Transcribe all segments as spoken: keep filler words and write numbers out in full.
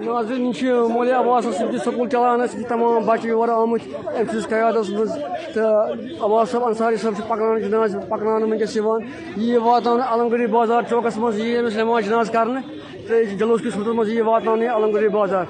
ناظرین، یِم چھِ مولوی عباسَس سۭتۍ سکوٗل چلاونَس، یِم تمام بَچہٕ یور آمٕتۍ أمۍ سٕنٛدِس قیادَس منٛز۔ تہٕ عباس صٲب انصاری صٲب چھِ پَکناونہٕ، جنازٕ پَکناونہٕ وٕنکیٚس یِوان۔ یہِ یِیہِ واتناونہٕ علم گڑھی بازار چوکَس منٛز، یِیہِ أمِس نماز جنازٕ کرنہٕ۔ تہٕ یہِ چھُ جلوٗس کِس صوٗرتَس منٛز یِیہِ واتناونہٕ یہِ علم گڑھی بازار۔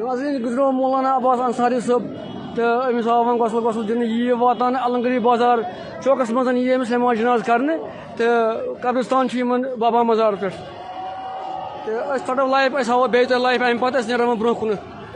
ناظرین، گُزریو مولانا عباس انصاری صٲب تہٕ أمِس آو وۄنۍ غسل غسل دِنہٕ، یہِ یِیہِ واتناونہٕ علم گڑھی بازار چوکَس منٛز، یِیہِ أمِس نماز جنازٕ کرنہٕ تہٕ قبرستان چھُ یِمن بابا مزار پٮ۪ٹھ۔ تہٕ أسۍ ژَٹو لایِو، أسۍ ہاوو بیٚیہِ تۄہہِ لایِو، اَمہِ پتہٕ أسۍ نیرو وۄنۍ برٛونٛہہ کُن۔